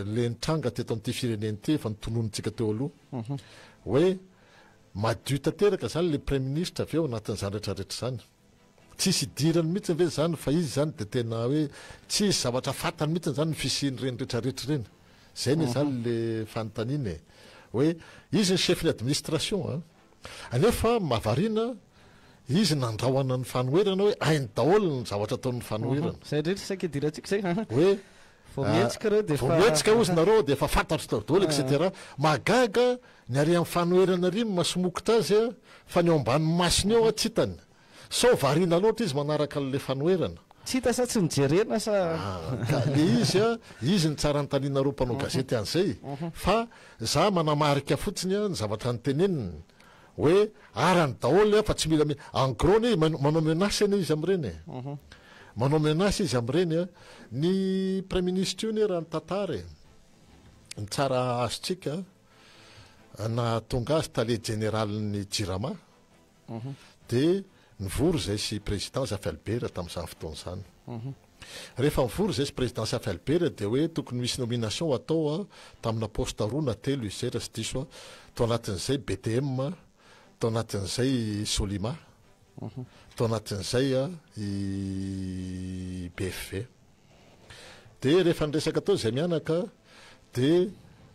S1: ilay nitranga teto amin'ity firenena ity efa notononintsika teo aloha hoe madio tanteraka izany ilay praiminisitra ve ao anatin'izany rehetrarehetra izany. Tsisy idirany mihitsy ve izany fa izy izany dia tena hoe tsisy zavatra fantany mihitsy izany ny fisian'ireny retraretra ireny. Izay anie izany le fanontaniana e. Hoe izy ny chef ny administration an. Anefa mahavariana izy nandrahona ny fanoherana hoe hainy daholo ny zavatra ataon'ny fanoherana.
S2: Izay indrindra saika idirantsika izay an.
S1: Hoe
S2: Vao mihetsika ireo dia efa.
S1: Vao mihetsika hozy nareo dia efa fantatro daholo etc. Mahagaga ny ary amin'ny fanoherana ary masomokotra azy fa ny ao ambany masony eo tsy hitany. Sao variana loatra izy manaraka an'ilay fanoherana.
S2: Tsy hita sa tsy nojerena sa.
S1: Ka le izy a, izy no tsara anontanianareo mpanao gazety an'izay fa za manamarika fotsiny ny zavatra noteneniny hoe arany daholo fa tsy mila en gros anie manao menace anie izy amin'ireny e. Manao menace izy amin'ireny a. Ny praiminisitra io anie raha ny tantara e, ny tsara azontsika nahatonga azy tale jeneralin'ny jirama Dia nivory izay sy Président Zafy Albert tamin'izany fotoana izany. Rehefa nivory izay sy Président Zafy Albert dia hoe tokony misy nomination ho atao tamina poste roa na telo izy izay raha tsy diso aho. Tao anatin'izay BTM, tao anatin'izay Solima, tao anatin'izay i BFV. Dia rehefa niresaka teo izay mianaka dia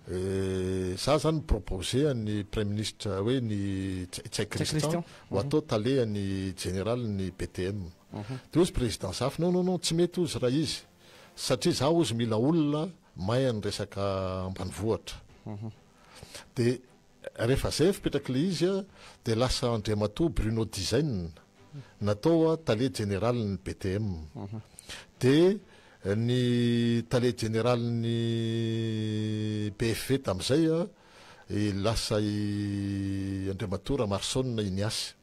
S1: za zany ni-proposer an'ny Praiminisitra hoe ny Ntsay Christian ho atao tale an'ny jeneraly ny BTM. Dia hozy Président Zafy non non non tsy mety hozy raha izy satria za hozy mila olona mahay an'ny resaka ambanivohitra. Dia Rehefa zay ny fipetrak'ilay izy dia lasa Andriamatoa Bruno Dizaina natao tale jeneralin'ny BTM. Dia ny tale jeneralin'ny BFV tamin'izay lasa i Andriamatoa Ramarson Ignace.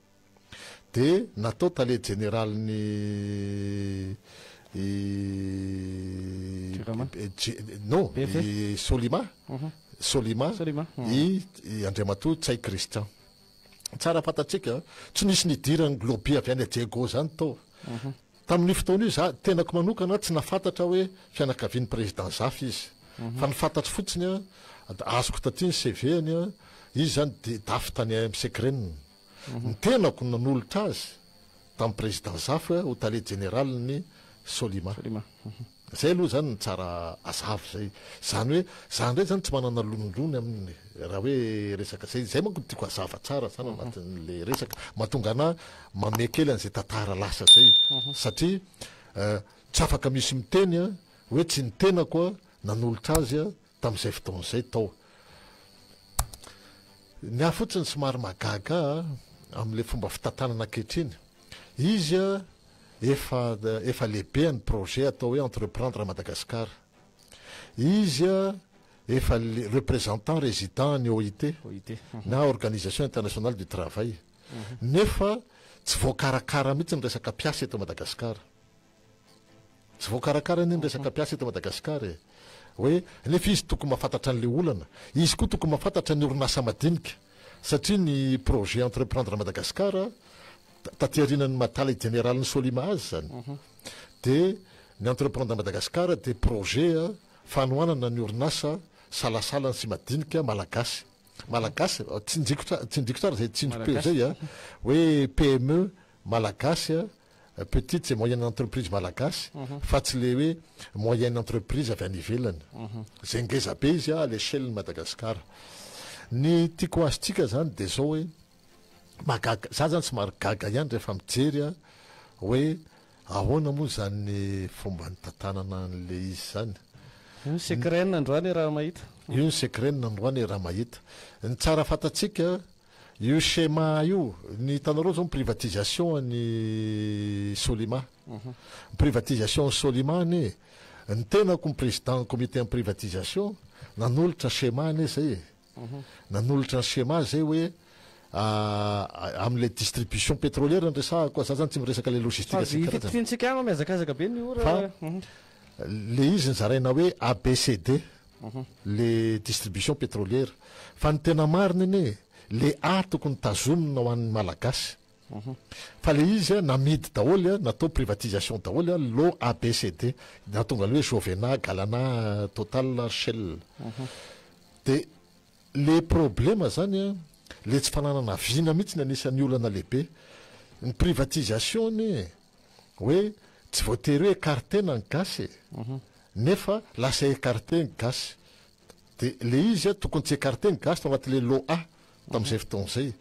S1: Dia natao tale jeneralin'ny non i Solima Solima i Andriamatoa Ntsay Christian. Tsara fantatsika, tsy nisy nidiran'ny Globi avy any Diego zany tao. Tamin'io fotoana io za tenako manokana tsy nafantatra hoe fianakavian'ny président Zafy izy. Fa ny fantatro fotsiny azoko taty ny CV-ny, izy zany dafy tany AMC Crène. Ny tenako no nanolotra azy tamin'ny Président Zafy ho tale jeneralin'ny Solima. Izay aloha izany no tsara hazava izay. Izany hoe za indray izany tsy manana lonilony aminy raha hoe resaka izay. Izay manko no tiako hazava tsara izany anatin'ilay resaka. Mahatonga anà mamehy kely an'izay tantara lasa izay. Satria tsy afaka misy miteny hoe tsy ny tenako nanolotra azy tamin'izay fotoana izay tao. Ny ahy fotsiny somary mahagaga ahy amin'ilay fomba fitantanana ankehitriny. Izy efa efa lehibe ny projet atao hoe entreprendre Madagascar. Izy efa représentant résident ny OIT na Organisation Internationale du Travail. Nefa tsy voakarakara mihitsy ny resaka mpiasa eto Madagasikara. Tsy voakarakara anie ny resaka mpiasa eto Madagascar e! Hoe nefa izy tokony mahafantatra an'ilay olana. Izy koa tokony mahafantatra ny orinasa madinika. Satria ny projet entreprendre Madagascar taty aorianan'ny maha tale jeneralin'ny Solima azy izany. Dia ny entreprendre Madagascar dia projet fanohanana ny orinasa salasalany sy madinika malagasy. Malagasy, tsindriko tsindriko tsara izay tsindrim-peo izay a! Hoe PME malagasy Petite et moyenne entreprise malagasy fa tsy le hoe moyenne entreprise avy any ivelany. Zay ngeza be izy à l'échelle ny Madagascar. Ny tiako azontsika zany de zao hoe mahagaga, za zany somary gaga ihany rehefa mijery aho hoe ahoana moa zany fomba nitantanana an'le izy zany.
S2: Io ny secret-ny androany raha mahita.
S1: Io ny secret-ny androany raha mahita. Ny tsara fantatsika Io schéma io, ny hitanareo zao ny privatisation an'i Solima. Ny privatisation an'i Solima anie, ny tenako ny président comité an'ny privatisation, nanolotra schéma anie zay e. Nanolotra ny schéma zay hoe amin'ilay distribution pétrolière no resahako, za zany tsy miresaka ilay logistique sy ny karazany.
S2: Fa fitofiantsika any mihazakazaka be ny ora.
S1: Fa. Le izy nozaraina hoe ABCD, le distribution pétrolière. Fa ny tena marina anie, le A tokony tazomina ho an'ny Malagasy. Fa le izy namidy daholo, natao privatisation daholo, lot ABCD. Nahatonga le hoe Jovena, Galana, Total ary Shell. De le problema zany, le tsy fananana vina mihitsy ny anisan'ny olana lehibe. Ny privatisation anie hoe tsy voatery hoe écarter-na ny gasy e! Nefa lasa écarter ny gasy. De le izy a tokony tsy écarter ny gasy tao anatin'le lot A tamin'izay fotoana izay.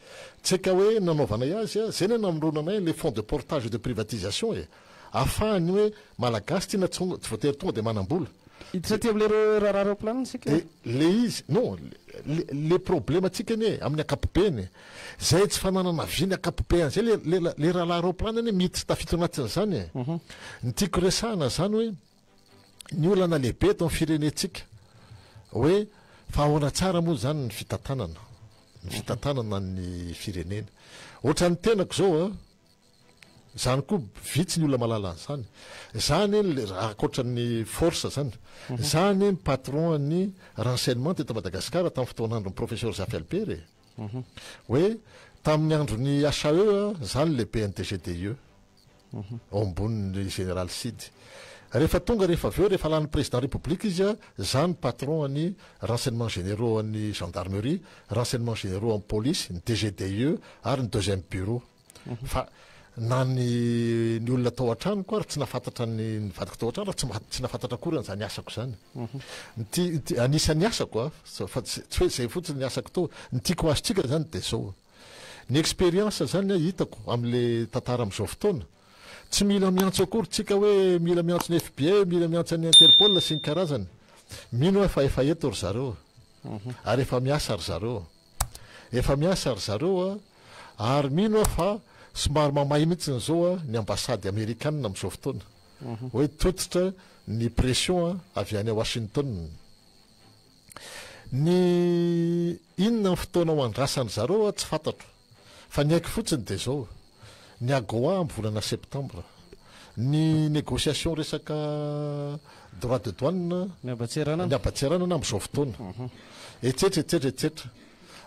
S1: Tsy haika hoe nanaovanay azy a, zay no namoronanay le fonds de portage de privatisation e! Ahafahany hoe malagasy ty na tsy voatery tonga de manam-bola.
S2: Hiditra aty amin'ilay raharaha roaplanina isika.
S1: De le izy, non, le le problème tsika anie amin'ny ankapobeny, zay tsy fananana vy ny ankapobeany zay le le le rahalahy roaplanina anie miditra tafiditra anatin'izany e. Ny tiako resahana zany hoe ny olana lehibe eto amin'ny firenentsika hoe fa ahoana tsara moa zany ny fitantanana, ny fitantanana ny firenena. Ohatran'ny tenako zao a, Izany koa vitsy ny olona mahalala an'izany. Za anie le ankoatra ny force zany, za anie ny patron an'ny renseignement teto Madagascar tamin'ny fotoan'andron'ny professeur Zafy Albert e. Hoe tamin'ny andron'ny HAE za no lehiben'ny DGDIE ao ambonin'ny général Sidy. Rehefa tonga rehefa avy eo rehefa lany président république izy za no patron an'ny renseignement généraux an'ny gendarmerie, renseignement généraux an'ny police, ny DGDIE ary ny deuxième bureau. Fa na ny ny olona tao an-tranoko ary tsy nahafantatra ny ny vadiko tao an-trano ary tsy tsy nahafantatra akory an'izany asako izany. Ny ti- ny ti- anisan'ny asako a, fa tsy tsy hoe izay fotsiny ny asako tao. Ny tiako ho azontsika izany dia izao, ny expérience izany a hitako amin'ilay tantara amin'izao fotoana, tsy mila miantso akory tsika hoe mila miantso ny FBI, mila miantso an'ny Interpol sy ny karazany. Mino aho fa efa eto ry zareo ary efa miasa ry zareo. Efa miasa ry zareo a! Ary mino aho fa somary mamay mihitsiny izao a ny ambasady amerikana amin'izao fotoana. Hoe tototra ny pression avy any Washington. Ny inona ny fotoana ho andrasan-dry zareo a tsy fantatro. Fa ny haiko fotsiny dia izao, ny AGOA amin'ny volana septambra, ny négociation resaka droit de douane,
S2: Ny haban-tseranana.
S1: ny haban-tseranana amin'izao fotoana, etsetra etsetra etsetra.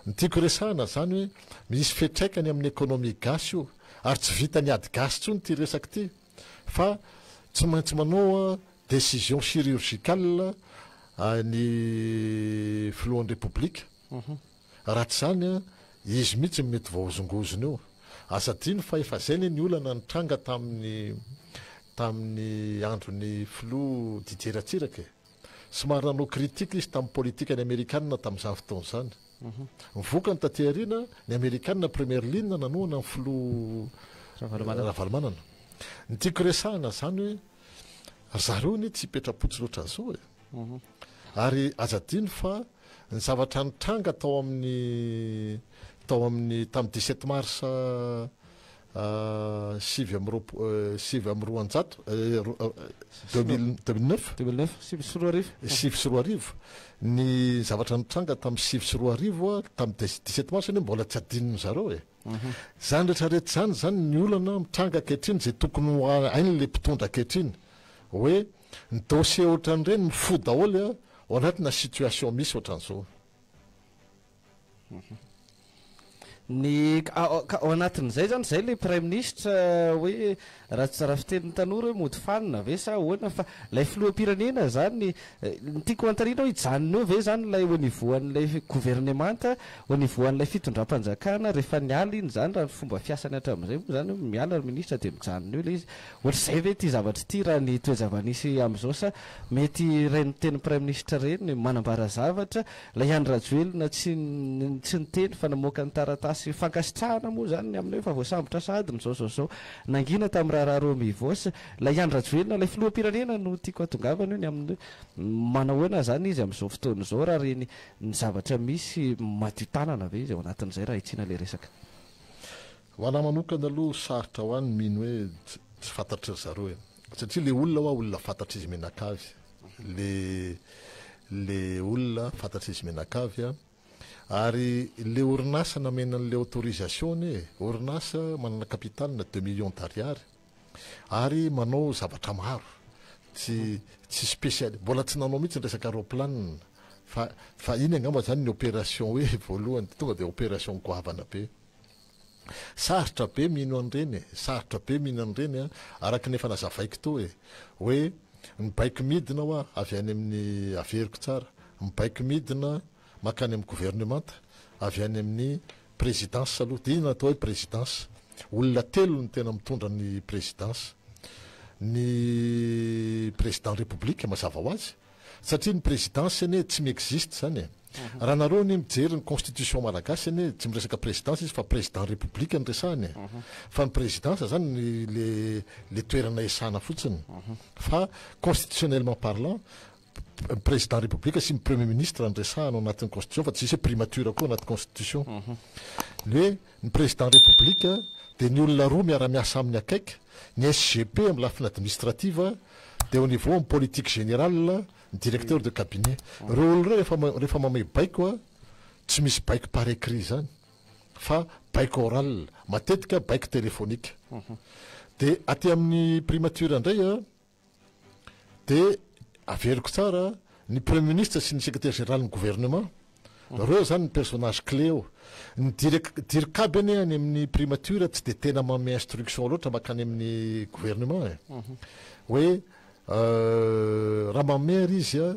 S1: Ny tiako resahana izany hoe misy fiantraikany amin'ny économie gasy io, ary tsy vitan'ny ady gasy intsony ity resaka ity fa tsy maintsy manao décision chirurgicale ny filohan'ny Repoblika. Raha tsy izany, izy mihitsy no mety voahozongozona eo. Aza adino fa efa izay anie ny olana nitranga tamin'ny tamin'ny andron'ny filoha Didier Ratsiraka e. Somary nanao critique izy tamin'ny politikan'ny Amerikana tamin'izany fotoana izany. Ny vokany taty aoriana, ny Amerikana première ligne nanohana ny filoha Ravalomanana. Ny tiako resahina izany hoe ry zareo anie tsy hipetra-potsiny ohatran'izao e. Ary aza adino fa ny zavatra nitranga tao amin'ny tao amin'ny tamin'ny 17 mars 229 2009
S2: 2009, 2009.
S1: 2009, ny zavatra nitranga tamin'ny 2009 tamin'ny 17 mars anie mbola tsy adinon'ny zareo e. Izany rehetra rehetra izany izany ny olana mitranga ankehitriny izay tokony ho hain'ilay mpitondra ankehitriny hoe ny dossier ohatran'ireny mifoha daholo ao anatina situation misy ohatran'izao.
S2: Ny ka ao anatin'izay izany izay ilay praiminisitra hoe raha tsy raha fitenin'ny tanora hoe mody fanina ve sa ahoana fa ilay filoham-pirenena izany ny tiako hanontaniana hoe hijanona eo ve izany ilay au niveau an'ilay governemanta au niveau an'ilay fitondram-panjakana rehefa niala iny izany raha ny fomba fiasany hatramin'izay moa izany hoe miala ny minisitra dia mijanona eo ilay izy. Ohatr'izay ve ity zavatra ity raha ny toe-java-nisy amin'izao sa mety ireny tenin'ny praiminisitra ireny manambara zavatra Ilay Andry Rajoelina tsy tsy niteny fa namoaka ny taratasy fankasitrahana moa izany ny amin'ny hoe efa voasambotra sahady ny zao zao zao. Nangina tamin'ny raharaha Romivos. Ilay Andry Rajoelina ilay filoham-pirenena no tiako hatongavana io ny amin'ny hoe manahoana izany izy amin'izao fotoana izao raha reny ny zavatra misy madio tanana ve izy ao anatin'izay raha hitsiana ilay resaka.
S1: Ho anah manokana aloha sarotra ho ahy ny mino hoe tsy fantatry ry zareo e. Satria le olona hoa olona fantatr'izy mianakavy. Le le olona fantatr'izy mianakavy a. Ary le orinasa namena an'le autorisation anie e, orinasa manana capital na deux millions d'ariary ary manao zavatra maro. Tsy tsy spécial mbola tsy nanao mihitsy ny resaka roaplanina fa fa iny angamba zany ny opération hoe voalohany tonga dia opération goavana be. Sarotra be mino an'ireny e, sarotra be mino an'ireny an, araka ny efa nazavaiko teo e, hoe ny baiko midina hoa avy any amin'ny, averiko tsara, ny baiko midina mankany amin'ny governemanta avy any amin'ny présidence aloha, dia inona atao hoe présidence? Olona telo no tena mitondra ny présidence, ny président république mazava ho azy, satria ny présidence anie tsy mi-existe zany e, raha nareo anie mijery ny constitution malagasy anie tsy miresaka présidence izy fa président république no resahiny e, fa ny présidence zany le le toerana iasana fotsiny, fa constitutionnellement parlant ny président république sy ny premier ministre no resahana ao anatin'ny constitution fa tsisy hoe primature koa anaty constitution. Ny hoe ny président république dia ny olona roa miara-miasa aminy akaiky, ny SGP amin'ny lafiny administrative dia au niveau amin'ny politique générale ny directeur de cabinet. Ireo olona ireo rehefa rehefa mamehy baiko tsy misy baiko par écrit izany fa baiko oral, matetika baiko téléphonique. Dia aty amin'ny primature indray Dia averiko tsara, ny Premier ministre sy ny secrétaire général ny gouvernement, ireo zany ny personnage clé eo. Ny direc, dircab anie any amin'ny primature tsy dia tena manome instruction loatra mankany amin'ny gouvernement e. Hoe raha manome ary izy a,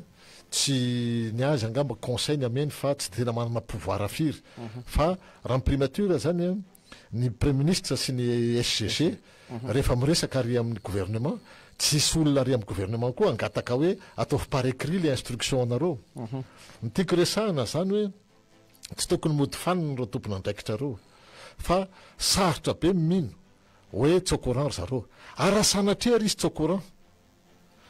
S1: tsy, ny azy angamba conseil ny ameny fa tsy dia tena manana pouvoir firy. Fa raha ny primature zany a, ny Praiminisitra sy ny SGG rehefa miresaka ary amin'ny gouvernement, tsy hisy olona ary amin'ny gouvernement koa hangataka hoe ataovy par écrit le instruction anareo. Ny tiako resahina zany hoe tsy tokony mody fanina ireo tompon'andraikitra ireo fa sarotra be ny mino hoe tsy au courant ry zareo. Ary raha sanatria ary izy tsy au courant,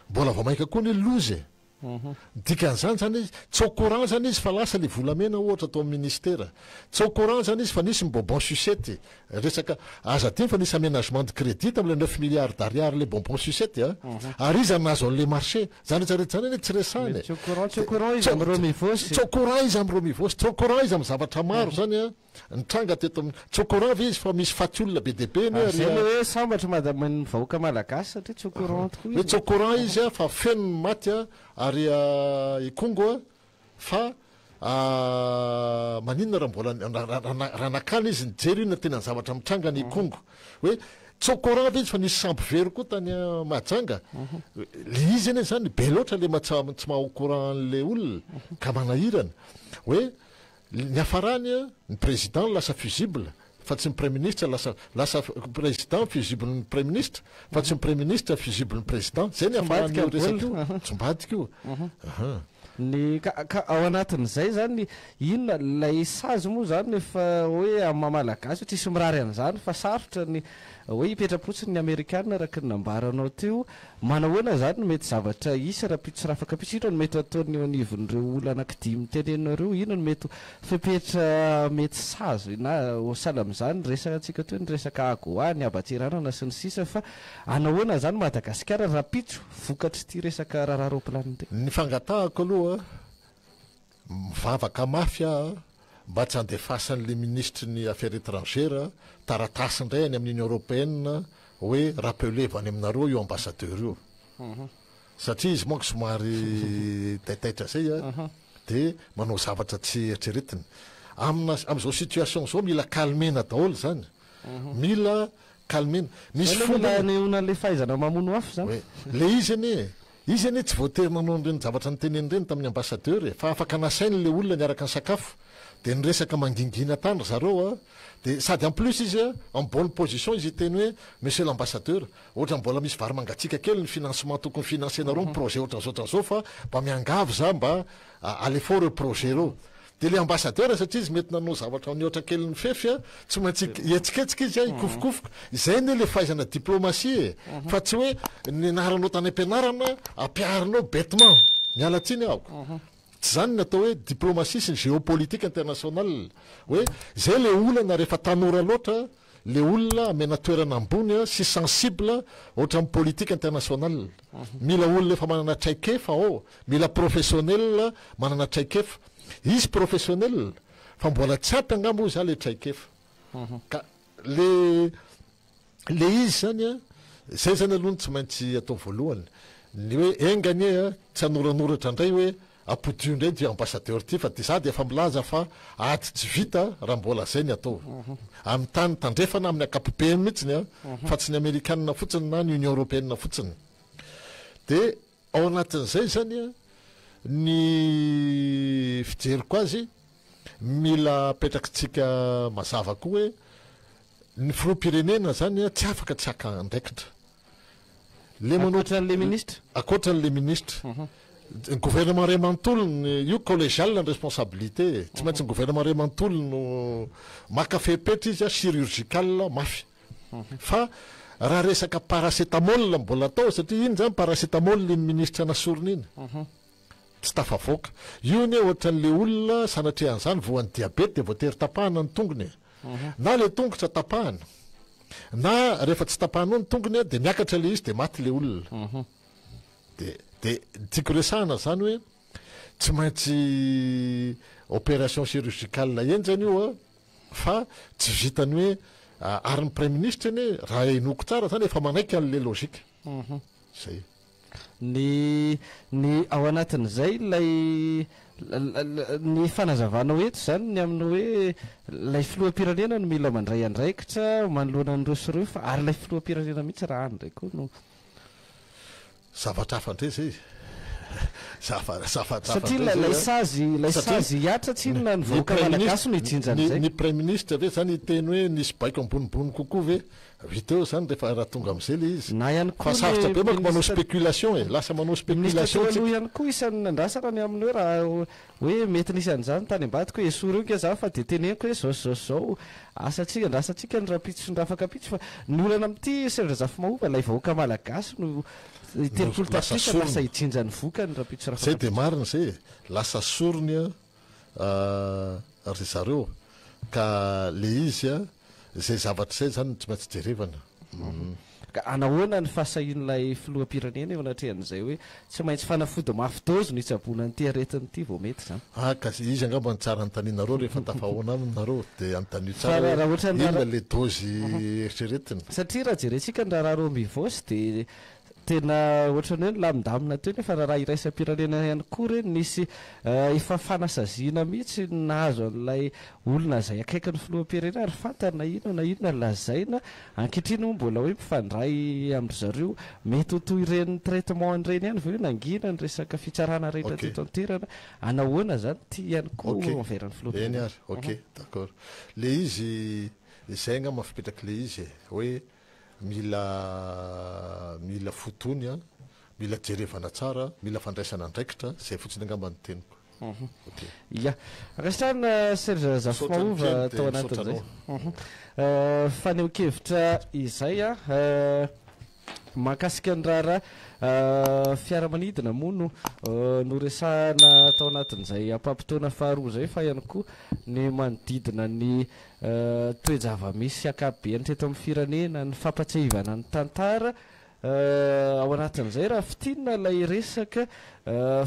S1: mbola vao mainka koa anie loza e! Ny dikan'izany zany izy, tsy au courant zany izy fa lasa le volamena ohatra tao amin'ny ministera. Tsy au courant zany izy fa nisy ny bonbon sucette. Resaka, aza adino fa nisy aménagement de crédit tamin'ilay neuf milliards d'ariary le bonbon sucette a. Ary iza no nahazo an'le marché? Zany rehetra rehetra zany anie tsy resahina e.
S2: Tsy au courant, tsy au courant izy amin'ireo mivôsy.
S1: Tsy au courant izy amin'ireo mivôsy, tsy au courant izy amin'ny zavatra maro zany a. Nitranga teto amin'ny, tsy au courant ve izy fa misy faty olona be dia be anie
S2: Ary
S1: ary
S2: izay ilay hoe sambatra madame ny vahoaka malagasy satria tsy au courant tokoa
S1: Hoe
S2: izy.
S1: tsy au courant izy a fa feno ny maty a ary Ikongo a fa maninona raha mbola raha nakana izy nijery inona tena ny zavatra mitranga any Ikongo hoe tsy au courant ve izy fa nisy sambo very koa tany Mahajanga le izy anie zany be loatra le tsy maha au courant an'le olona ka manahirana hoe Ny niafarany, ny président lasa fusible fa tsy ny praiminisitra lasa lasa président fusible ny praiminisitra fa tsy ny praiminisitra fusible ny président. Zay niafaran'io resaka io. Tsimbadika io. Aha.
S2: Ny ka ka ao anatin'izay zany inona ilay sazy moa zany efa hoe amin'ny maha malagasy hoe tsisy mirary an'izany fa sarotra ny hoe hipetra-potsiny ny amerikana araka ny nambaranao teo. Manahoana izany no mety zavatra hisy rahampitso sy rahafakampitso? Inona no mety ho ataon'ny eo anivon'ireo olona anankidimy teneninareo? Inona no mety ho fepetra mety sazy na ho sahala amin'izany resahantsika teo ny resaka AGOA, ny haban-tseranana sy ny sisa fa anahoana izany Madagasikara rahampitso vokatr'ity resaka raharaha roaplanina ity?
S1: Ny fangatahako aloha Mivavaka mafy aho mba tsy handefasan'le minisitry ny affaires étrangères taratasy indray any amin'ny Union Européenne hoe rappelez-vous any aminareo io ambassadeur io. Satria izy manko somary taitaitra zay a, de manao zavatra tsy eritreretiny. Amina amin'izao situation zao mila calmer-na daholo zany. Mila calmer-na. Misy
S2: Zany hoe mila
S1: fomba.
S2: anehoana an'le fahaizana mamono afo zany.
S1: Hoe le izy anie Izy anie tsy voatery nanao an'ireny zavatra noteneniny ireny tamin'ny ambassadeur e, fa afaka nasainy ilay olona niaraka nisakafo, dia niresaka mangingina tany ry zareo a, dia sady en plus izy a, en bonne position izy hiteny hoe monsieur l'ambassadeur, ohatran'ny mbola misy vary mangatsiaka kely ny financement tokony financer-nareo ny projet ohatran'izao ohatran'izao fa mba miangavy za mba alefao ireo projet ireo. Dia ilay ambassadeur satria izy mety nanao zavatra nihoatra kely ny fefy a, tsy maintsy hihetsiketsika izy a, hikofokofoka. Izay anie ilay fahaizana diplomatie e! Fa tsy hoe nianaranao tany am-pianarana ampiharinao bêtement. Miala tsiny ahako. Tsy izany ny atao hoe diplomatie sy ny géopolitique internationale. Hoe izay ilay olana rehefa tanora loatra le olona amena toerana ambony sy sensible ohatran'ny politique internationale. Mila olona efa manana traikefa ao, mila professionnel manana traikefa. Izy professionnel fa mbola tsy ampy angamba hoy za le traikefa. Ka le le izy zany an, zay zany aloha no tsy maintsy atao voalohany. Ny hoe enga anie tsy hanoranoratra indray hoe apodio indray ity ambassadeur ity fa dia za dia efa milaza fa ady tsy vita raha mbola zay ny atao. Amin'ny tany tandrefana amin'ny ankapobeny mihitsiny an, fa tsy ny amerikanina fotsiny na ny union européenne fotsiny. Dia ao anatin'izay izany an, ny fijeriko azy mila apetrakitsika mazava koa hoe ny filoham-pirenena izany an tsy afaka tsy haka andraikitra. Le manao
S2: Ankoatra an'le ministra?
S1: Ankoatra an'le ministra. Ny gouvernement iray manontolo, io collégial ny responsabilité e. Tsy maintsy ny gouvernement iray manontolo no maka fepetra izy chirurgical mafy. Fa raha resaka paracétamol mbola atao, satria iny zany paracétamol iny ministra nasorina iny. Tsy tafavoaka. Io anie ohatran'le olona sanatria an'izany voan'ny diabeta dia voatery tapahana ny tongony e. Na le tongotra tapahana, na rehefa tsy tapahanao ny tongony dia miakatra le izy dia maty le olona. Dia dia ny tiako resahana zany hoe tsy maintsy opération chirurgicale henjana io an, fa tsy vitan'ny hoe ary ny praiminisitra anie raha henoiko tsara zany efa manaiky an'le logique. Zay.
S2: Ny ny ao anatin'izay ilay ny fanazavanao eto izany ny amin'ny hoe ilay filoham-pirenena no mila mandray andraikitra manoloana an'ireo sy ireo fa ary ilay filoham-pirenena mihitsy raha any indray koa no
S1: Zavatra hafa indray izay e. Zava zavatra hafa
S2: Satria
S1: indray
S2: ilay
S1: izay an.
S2: sazy ilay
S1: Satria
S2: sazy hihatra tsinona ny
S1: ny
S2: vahoaka malagasy no
S1: praiminisitra
S2: hijinja
S1: ny
S2: an'izay.
S1: ny praiminisitra ve izany hiteny hoe nisy baiko ambonimbony kokoa ve? Vita eo zany rehefa raha tonga amizay le izy.
S2: Na ihany
S1: Fa
S2: koa
S1: sarotra
S2: le
S1: be manko manao
S2: ministre
S1: spéculation e, lasa manao
S2: Ministre
S1: spéculation
S2: teo
S1: tsika.
S2: aloha ihany koa isan'ny nandrasana ny amin'ny hoe raha hoe mety nisy an'izany tany ambadika hoe esory eo nge za fa dia teneniko hoe zao sy zao sy zao asantsika andrasantsika ny rahampitso sy ny rahafakampitso fa ny olana amin'ity Serge Razafimahoba ilay vahoaka malagasy no
S1: No
S2: 30
S1: lasa
S2: tapitrisa lasa
S1: sorona.
S2: hijinja ny vokany rahampitso sy
S1: Zay dia
S2: rahafakampitso.
S1: marina zay e, lasa sorony an. Ry zareo ka le izy a, izay zavatra izay zany no tsy maintsy jerevana.
S2: Ka anahoana ny fahasahian'ilay filoham-pirenena eo anatrehan'izay hoe tsy maintsy fanafody mafy dôzy no hitsaboana an'ity aretina ity vao mety izany?
S1: Ah ka izy angamba no tsara anontanianareo rehefa tafahaona aminy nareo dia anontanio
S2: Fa
S1: tsara
S2: raha
S1: hoe
S2: ohatra ny
S1: inona
S2: raharaha
S1: le dôzy eritreretina.
S2: Satria raha jerentsika ny raharaha Rombivos dia Tena ohatran'ny hoe nilamindamina teo nefa raharaha iraisam-pirenena ihany koa re nisy efa fanasaziana mihitsy nahazo an'ilay olona izay akaiky ny filoham-pirenena ary fantany na inona na inona lazaina ankehitriny moa mbola hoe mifandray amin-dry zareo mety ho toy ireny traitement ireny ihany ve hoe nangina ny resaka fitsarana rehetra
S1: Ok.
S2: teto an-toerana anahoana izany ity ihany koa
S1: Ok.
S2: envers ny
S1: Eny
S2: filoham-pirenena.
S1: ary, ok, d'accord. Le izy, izay angamba fipetrak'ilay izy e, hoe Mila mila fo tony an, mila jerevana tsara, mila fandraisana andraikitra, zay fotsiny angamba ny teniko. Ok.
S2: Ya. Ankasitrahana Serge
S1: Misaotra ny
S2: Zafimahova
S1: mpihaino
S2: tao
S1: dia misaotra
S2: anatin'izay
S1: anao.
S2: fanehoan-kevitra izay an. Mahakasika ny raharaha fiaramanidina moa no noresahana tao anatin'izay ampaham-potoana faharoa izay fa ihany koa ny manodidina ny Toe-java-misy ankapobeny teto amin'ny firenena ny fampatsiahivana ny tantara. Ao anatin'izay raha fintinina ilay resaka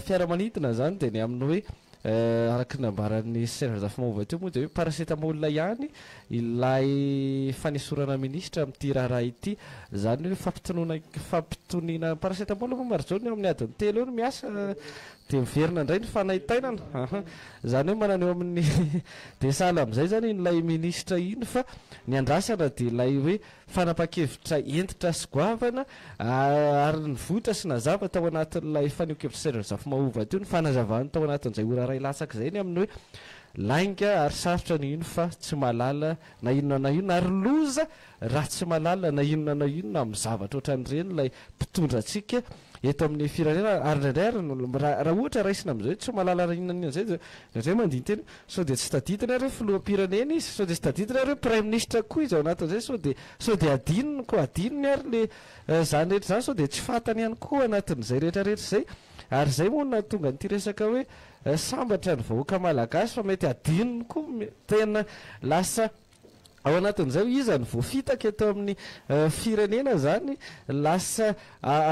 S2: fiaramanidina izany dia ny amin'ny hoe araka ny nambaran'i Serge Razafimaova teo moa dia hoe paracetamol ihany ilay fanesorana minisitra amin'ity raharaha ity. Izany hoe fampitoniana fampitoniana paracetamol moa Marijaona eo amin'ny adiny telo eo no miasa Dia miverina indray ny fanaintainana. Aha. Izany hoe manana eo amin'ny dia sahala amin'izay izany iny ilay minisitra iny fa ny andrasana dia ilay hoe fanapahan-kevitra hentitra sy goavana ary nivoitra sy nazava tao anatin'ilay fanehoan-kevitr'i Serge Zafimahova teo ny fanazavany tao anatin'izay ora iray latsaka izay ny amin'ny hoe lainga ary sarotra ny hino fa tsy mahalala na inona na inona ary loza raha tsy mahalala na inona na inona amin'ny zavatra ohatran'ireny ilay mpitondra antsika eto amin'ny firenena ary indraindray ary raha ohatra raisina amin'izay hoe tsy mahalala na inona na inona izay dia indraindray mandini-tena sao dia tsy tadidiny ary hoe filoham-pirenena izy, sao dia tsy tadidiny ary hoe praiminisitra koa izy ao anatin'izay, sao dia sao dia adinony koa adinony ary le izany rehetra izany, sao dia tsy fantany ihany koa anatin'izay rehetra rehetra izay ary izay moa no nahatonga an'ity resaka hoe sambatra ny vahoaka malagasy fa mety adinony koa tena lasa. Ao anatin'izay hoe iza no voafitaka eto amin'ny firenena izany, lasa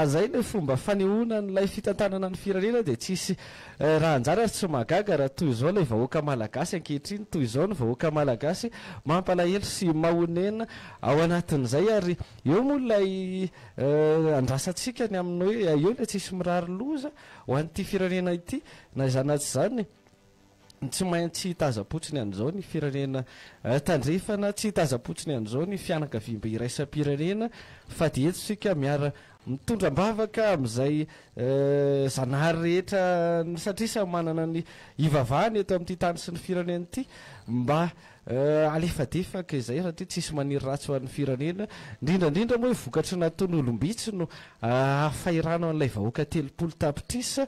S2: izay ilay fomba fanehoana an'ilay fitantanana ny firenena dia tsisy raha anjara ary tsy mahagaga raha toy izao ilay vahoaka malagasy ankehitriny, toy izao ny vahoaka malagasy mampalahelo sy mahonena ao anatin'izay ary eo moa ilay andrasantsika ny amin'ny hoe eo ilay tsisy mirary loza ho an'ity firenena ity na izany na tsy izany. Tsy maintsy hitazam-potsiny an'izao ny firenena tandrefana, tsy hitazam-potsiny an'izao ny fianakaviambe iraisam-pirenena fa dia eto isika miara mitondra am-bavaka amin'izay Zanahary rehetra satria samy manana ny hivavahany eto amin'ity tany sy ny firenena ity mba alefadefaka izay satria tsisy maniry ratsy ho an'ny firenena, indrindra indrindra moa hoe vokatry ny nataon'olom-bitsy no ahafairano an'ilay vahoaka 30 tapitrisa.